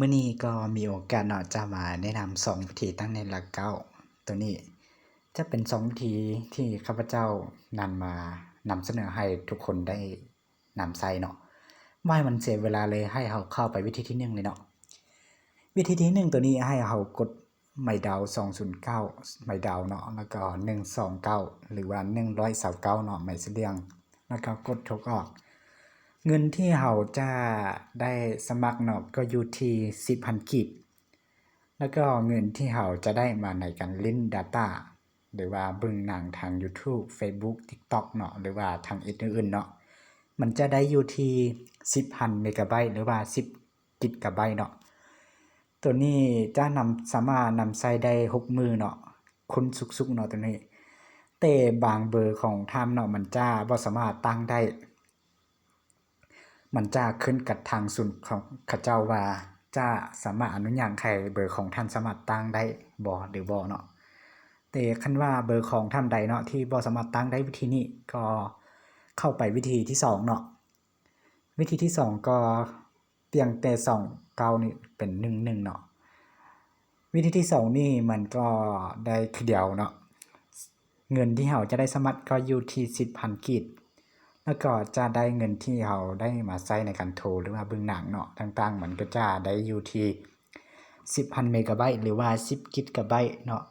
ມື້ນີ້ກໍມີໂອກາດເນາະ ຈະມາແນະນຳສອງວິທີຕັ້ງເນັດຫຼັກເກົ້າ. ໂຕນີ້ຈະເປັນສອງວິທີທີ່ຂ້າພະເຈົ້ານຳມານຳສະເໜີໃຫ້ທຸກຄົນໄດ້ນຳໃຊ້ເນາະ. ບໍ່ໃຫ້ມັນເສຍເວລາເລີຍ, ໃຫ້ເຮົາເຂົ້າໄປວິທີທີໜຶ່ງເລີຍເນາະ. ວິທີທີໜຶ່ງໂຕນີ້ໃຫ້ເຮົາກົດໄມດາວສອງສູນເກົ້າ ໄມດາວເນາະ, ແລ້ວກໍໜຶ່ງສອງເກົ້າ ຫຼືວ່າໜຶ່ງຮ້ອຍຊາວເກົ້າເນາະ ໄມສະເດງ, ແລ້ວກໍກົດຖົກອອກ. ເງິນທີ່ເຮົາຈະໄດ້ສະໝັກເນາະ ກໍຢູ່ທີ່ສິບພັນກີບ, ແລ້ວກໍເງິນທີ່ເຮົາຈະໄດ້ມາໃນການຫຼິ້ນດາຕ້າ ຫຼືວ່າເບິ່ງໜັງທາງ YouTube Facebook TikTok ເນາະ ຫຼືວ່າທາງເອັກອື່ນໆເນາະ ມັນຈະໄດ້ຢູ່ທີ່ສິບພັນເມກາໄບ ຫຼືວ່າສິບກິກກາໄບເນາະ. ໂຕນີ້ຈະນຳ ສາມາດນຳໃຊ້ໄດ້ຫົກມື້ເນາະ ຄູນສຸກໆເນາະໂຕນີ້. ແຕ່ບາງເບີຂອງທ່ານເນາະ ມັນຈະບໍ່ສາມາດຕັ້ງໄດ້, ມັນຈະຂຶ້ນກັບທາງສູນຂອງເຂົາເຈົ້າວ່າຈະສາມາດອະນຸຍາດໃຫ້ເບີຂອງທ່ານສາມາດຕັ້ງໄດ້ບໍ່ ຫຼືບໍ່ເນາະ. ແຕ່ຄັນວ່າເບີຂອງທ່ານໃດເນາະ ທີ່ບໍ່ສາມາດຕັ້ງໄດ້ວິທີນີ້ ກໍເຂົ້າໄປວິທີທີສອງເນາະ. ວິທີທີສອງກໍ ປ່ຽງແຕ່ສອງເກົ້ານີ້ເປັນໜຶ່ງໜຶ່ງເນາະ. ວິທີທີສອງນີ້ມັນກໍໄດ້ຄືດຽວເນາະ, ເງິນທີ່ເຮົາຈະໄດ້ສະໝັກກໍຢູ່ທີ່ສິບພັນກີບ, ແລ້ວກໍຈະໄດ້ເງິນທີ່ເຮົາໄດ້ມາໃຊ້ໃນການໂທ ຫຼືວ່າເບິ່ງໜັງເນາະ ຕ່າງໆ ມັນກໍຈະໄດ້ຢູ່ທີ່ສິບພັນເມກາໄບ ຫຼືວ່າສິບກິກກາໄບເນາະ.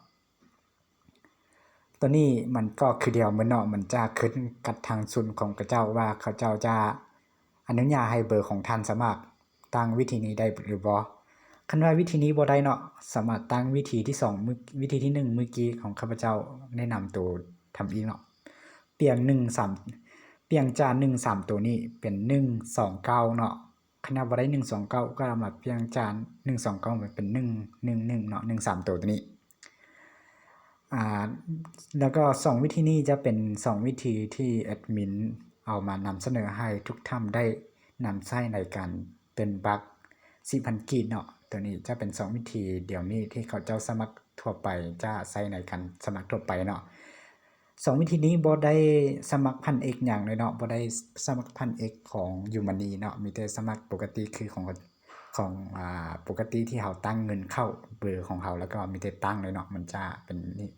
ໂຕນີ້ມັນກໍຄືດຽວໝົດເນາະ, ມັນຈະຂຶ້ນກັບທາງສູນຂອງເຂົາເຈົ້າວ່າເຂົາເຈົ້າຈະອະນຸຍາດໃຫ້ເບີຂອງທ່ານສາມາດຕັ້ງວິທີນີ້ໄດ້ຫຼືບໍ່. ຄັນວ່າວິທີນີ້ບໍ່ໄດ້ເນາະ, ສາມາດຕັ້ງວິທີທີສອງ ມື້ ວິທີທີໜຶ່ງມື້ກີ້ຂອງຂ້າພະເຈົ້າແນະນຳໂຕທຳອິດເນາະ, ປ່ຽງໜຶ່ງສາມ ປ່ຽງຈາກໜຶ່ງສາມໂຕນີ້ເປັນໜຶ່ງສອງເກົ້າເນາະ. ຄັນວ່າບໍ່ໄດ້ໜຶ່ງສອງເກົ້າ ກໍເອົາມາປ່ຽງຈາກໜຶ່ງສອງເກົ້າ ເປັນໜຶ່ງໜຶ່ງໜຶ່ງເນາະ, ໜຶ່ງສາມໂຕໂຕນີ້. ອ່າ ແລ້ວກໍສອງວິທີນີ້ຈະເປັນສອງວິທີທີ່ແອດມິນເອົາມານຳສະເໜີໃຫ້ທຸກທ່ານໄດ້ນຳໃຊ້ໃນການເຕີມບັກສິບພັນກີບເນາະ. ໂຕນີ້ຈະເປັນສອງວິທີດຽວນີ້ທີ່ເຂົາເຈົ້າສະໝັກທົ່ວໄປ ຈະໃຊ້ໃນການສະໝັກທົ່ວໄປເນາະ. ສອງວິທີນີ້ບໍ່ໄດ້ສະໝັກພັນເອັກຫຍັງເລີຍເນາະ, ບໍ່ໄດ້ສະໝັກພັນເອັກຂອງ YouMoney ເນາະ, ມີແຕ່ສະໝັກປົກກະຕິຄືຂອງ ຂອງ ອ່າ ປົກກະຕິທີ່ເຮົາຕັ້ງເງິນເຂົ້າເບີຂອງເຮົາ ແລ້ວກໍມີແຕ່ຕັ້ງເລີຍເນາະ, ມັນຈະເປັນນີ້